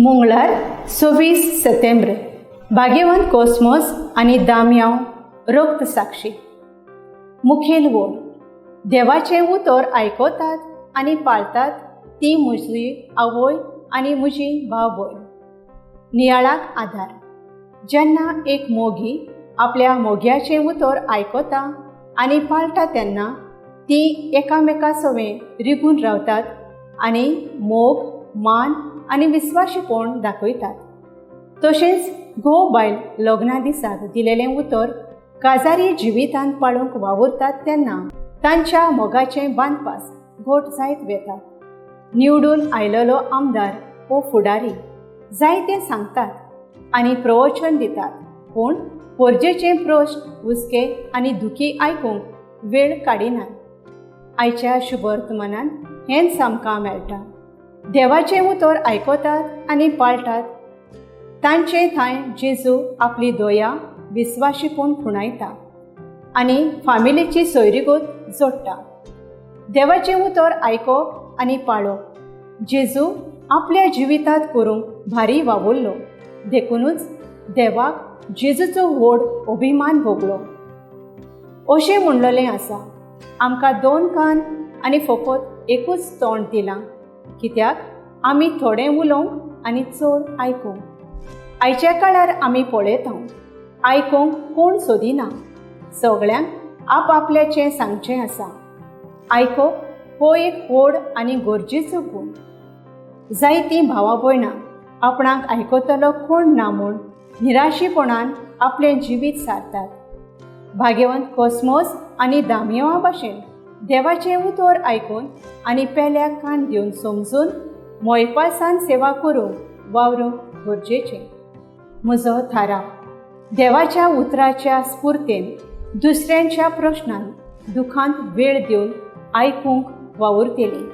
मंगळार 26 सप्टेंबर भाग्यवंत Cosmos आनी दामयांव रक्त साक्षी. मुखेल वोड देवाचें उतर आयकतात आनी पाळतात ती म्हजी आवय आनी म्हजी भाव भयण. नियाळाक आदार. जेन्ना एक मोगी आपल्या मोग्याचें उतर आयकता आनी पाळटा तेन्ना ती एकामेका सवें रिगून रावतात आनी मोग, मान आनी विस्वाशीपण दाखयतात. तशेंच घोव बायल लग्ना दिसाक दिलेलें उतर काजारी जिवितांत पाळूंक वावुरतात तेन्ना तांच्या मोगाचें बांदपास घोट जायत वेता. निवडून आयलेलो आमदार वो फुडारी जायते सांगतात आनी प्रवचन दितात, पूण पोरजेचे प्रश्न, हुस्के आनी दुखी आयकूंक वेळ काडिनात. आयच्या शुभवर्तमानान हेंच आमकां मेळटा. देवाचें उतर आयकतात आनी पाळटात तांचे थंय जेजू आपली दया, विस्वाशीपण खुणायता आनी फामिलीची सोयरीगत जोडटा. देवाचें उतर आयकप आनी पाळप जेजू आपल्या जिवितांत करूंक भारी वावुरलो, देखुनूच देवाक जेजूचो व्हड अभिमान भोगलो. अशें म्हणलेलें आसा, आमकां दोन कान आनी फकत एकूच तोंड दिलां, कित्याक आमी थोडें उलोवंक आनी चड आयकूंक. आयच्या काळार आमी पळयता आयकूंक कोण सोदिना, सगळ्यांक आपआपल्याचें सांगचें आसा. आयकप हो एक व्हड आनी गरजेचो गूण. जायतीं भावा भयणां आपणाक आयकतलो कोण ना म्हूण निराशीपणान आपलें जिवीत सारतात. भाग्यवंत कोस्मोस आनी दामयेवा भाशेन देवाचें उतर आयकून आनी पेल्याक कान दिवन समजून मोयपासान सेवा करूंक वावरूंक गरजेचें. म्हजो थाराव देवाच्या उतराच्या स्फुर्तेन दुसऱ्यांच्या प्रश्नान दुखांत वेळ दिवन आयकूंक वावुरतली.